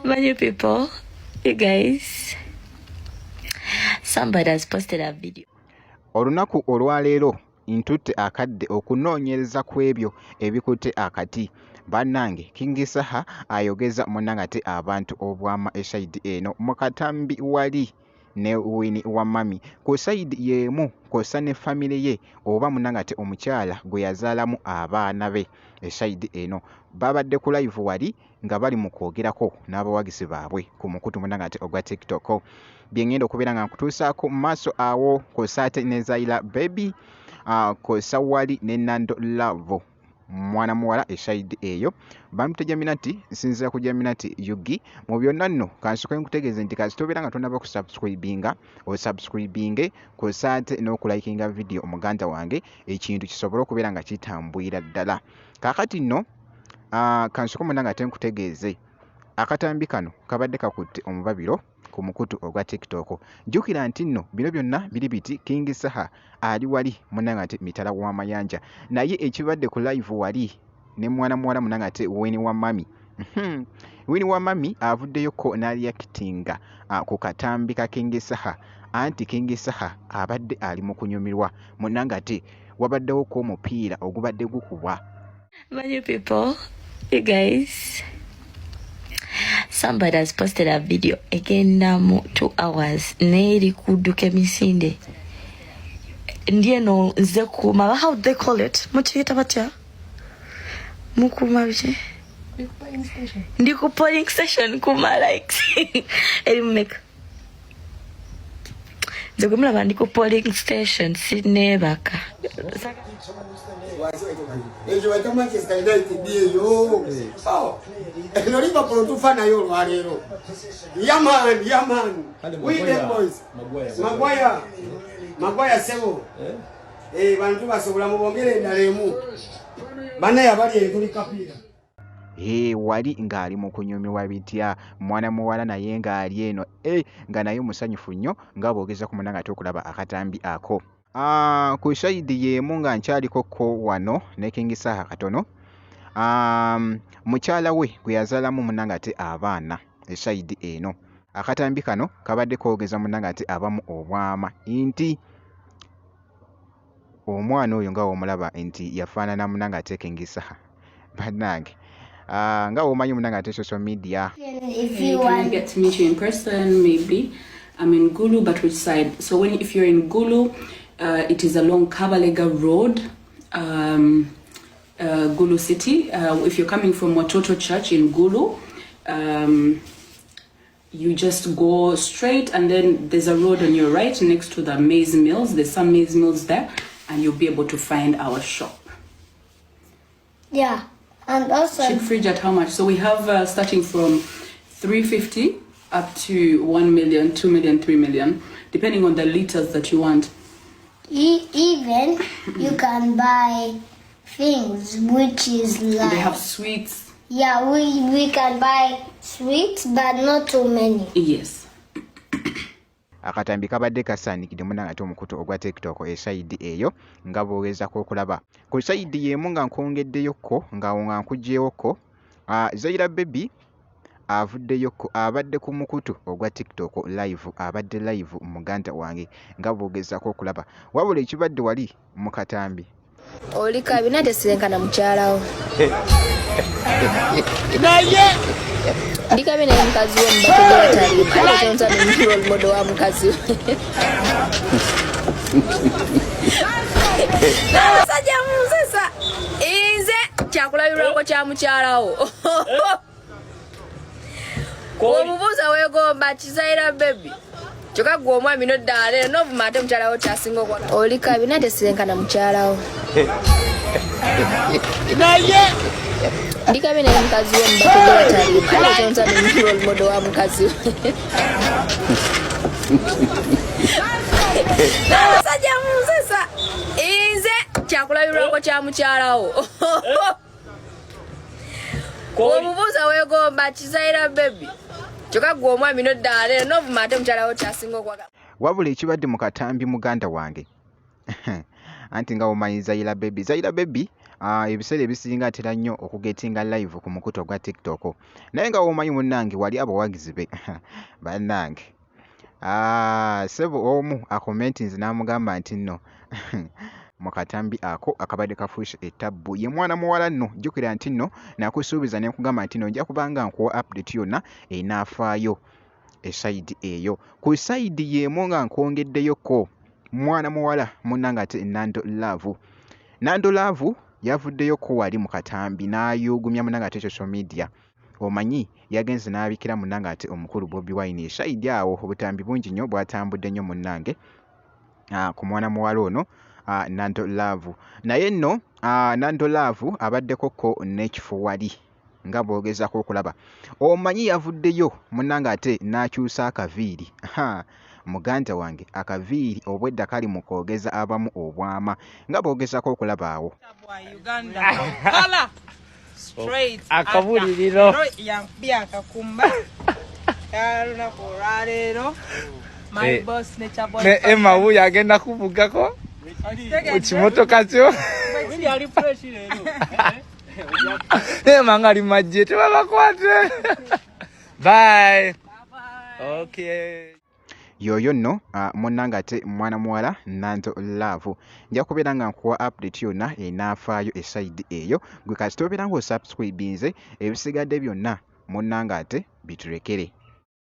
Many people, you guys, somebody has posted a video. Olunaku olwaleero ntutte akadde okunoonyereza ku ebyo ebikutte akati. Bannange King Saha ayogeza munnange ate abantu obwama esayidi eno mu katambi wali ne Winnie wa Mummy ku sayidi y'emu kw'ossa ne famire ye oba munnange ate omukyala gwe yazaalamu abaana be esayidi eno. Babadde ku live wali nga bali mu kwogerako n'abawagizi baabwe ku mukutu munnange ate ogwa TikTok. Bye ngenda okubeera nga nkutuusaako mu maaso awo kw'ossa ate ne Zaila Baby kw'ossa wali ne Nando Love mwana muwala esayidi eyo bampita Jaminati nsinziira ku Jaminati UG mu byonna nno kansooke nkutegeeze nti kasita obeera nga tonnaba kusubscribinga osubscribinge kw'ossa ate n'okulayikinga vidiyo muganda wange ekintu kisobole okubeera nga kitambulira ddala kaakati nno kansooke munnange ate nkutegeeze akatambi kano kabadde kakutte omubabiro ku mukutu ogwa TikTok. Jjukira nti nno bino byonna biri biti King Saha ali wali munnange ate mitala w'amayanja naye ekibadde ku live wali ne mwana muwala munnange ate Winnie wa Mummy. Winnie wa Mummy avuddeyo ko n'areactinga ku katambi ka King Saha anti King Saha abadde ali mu kunyumirwa munnange ate wabaddewo ko omupiira ogubadde gukubwa. Many people, you guys, somebody has posted a video egenda mu 2 hours n'eri kudduka emisinde ndi eno nze kuuma, how do they call it, mukiyita batya, mukuuma biki, ndi ku polling station kuma likes eri mumeka nze gwe mulaba ndi ku polling station sineebaka. Ekyo bayita Manchester United eyo. Oh, eno Liverpool tufa nayo olwaleero. Yaman, yaman. We them boys. Maguire. Maguire sebo. Eh, bantu basobola mubongere endala emu. Bannaye abali eyo tuli kapiira. Hee, wali ng'ali mu kunyumirwa bitya mwana muwala naye ng'ali eno e nga naye musanyufu nnyo nga bw'ogeza ku munange ate okulaba akatambi ako. Ku sayidi y'emu nga nkyaliko ko wano ne King Saha katono, mukyala we gwe yazaalamu munnange ate abaana esayidi eno. Akatambi kano kabadde koogeza munnange ate abamu obwama nti omwana oyo nga w'omulaba nti yafaanana munnange ate King Saha. Bannange nga w'omanyi munnange ate social media. If Hey, you can I want get to meet you in person? Maybe. I'm in Gulu, but which side? So when if you're in Gulu, it is along Kabalega Road, Gulu City. If you're coming from Watoto Church in Gulu, you just go straight and then there's a road on your right next to the maize mills. There's some maize mills there and you'll be able to find our shop. Yeah, and also Cheap fridge at how much? So we have starting from 350 up to 1 million, 2 million, 3 million, depending on the liters that you want. Even you can buy things which is like They have sweets. Yeah, we can buy sweets, but not too many. Yes. Akatambi kabadde kasaanikidde munnange ate omukutu ogwa TikTok esayidi eyo nga bw'ogezaako okulaba. Ku sayidi y'emu nga nkwongeddeyokko ng'awo nga nkuggyeewokko, Zaira Baby avuddeyokko abadde ku mukutu ogwa TikTok live, abadde live muganda wange nga bw'ogezaako okulaba. Wabula ekibadde wali mu katambi. Oli kabina tesirenkana mukyalawo. Naye Ndi kabina ye mukazi we mubatege bataliima. Ate kyonsa ni role model wa mukazi we. N'abasajja munsesa. Nze kyakulabirwako kya mukyalawo. Omubuuza weegomba Kizaira Baby. Kyokka ggwe omwami nodda leero n'ovuma ate mukyalawo kyasinga okwagala. Oli kabina tesirenkana mukyalawo. Naye Ndi kabina ye mukazi we mubatege bataliima. Ate kyonsa ni role model wa mukazi we. N'abasajja munsesa. Nze kyakulabirwako kya mukyalawo. Omubuuza weegomba Kizaira Baby. Kyokka ggwe omwami nodda leero n'ovuma ate mukyalawo kyasinga okwagala. Wabula ekibadde mu katambi muganda wange. Anti nga bw'omanyi Zaira Baby. Zaira Baby Ebiseera ebisinga atera nnyo okugetinga live ku mukutu ogwa TikTok, naye nga womanyi munnange wali abawagizi be bannange. Ssebo omu akomentinze n'amugamba nti nno mu katambi ako akabadde kafuuse ettabbu ye mwana muwala nno. Jjukira nti nno nakusuubiza ne nkugamba nti nno nja kuba nga nkuwa update yonna enaafaayo esayidi eyo. Ku sayidi y'emu nga nkwongeddeyoko mwana muwala munnange ate Nando Love. Nando Love yavuddeyoko wali mu katambi n'ayuugumya munnange ate social media. Omanyi yagenze n'abikira munnange ate omukulu Bobi Wine esayidi awo. Obutambi bungi nnyo bwatambudde nnyo munnange ku mwana muwala ono Nando Love. Naye nno Nando Love abaddeko ko n'ekifo wali nga bw'ogezaako okulaba. Omanyi yavuddeyo munnange ate n'akyusa akaviiri. Ha, muganda wange, akaviiri obwedda kali mu kwogeza abamu obwama nga bw'ogezaako okulaba awo. Akabuliriro ne Emma wuuyo agenda kuvugako mu kimotoka kyo. Emma nga ali majje, tebabakwate. Bye. Okay. Yoyo nno munnange ate mwana muwala Nando Love. Nja kubeera nga nkuwa update yonna enaafaayo esayidi eyo. Gwe kasita obeera ng'osubscribinze, ebisigadde byonna munnange ate biturekere.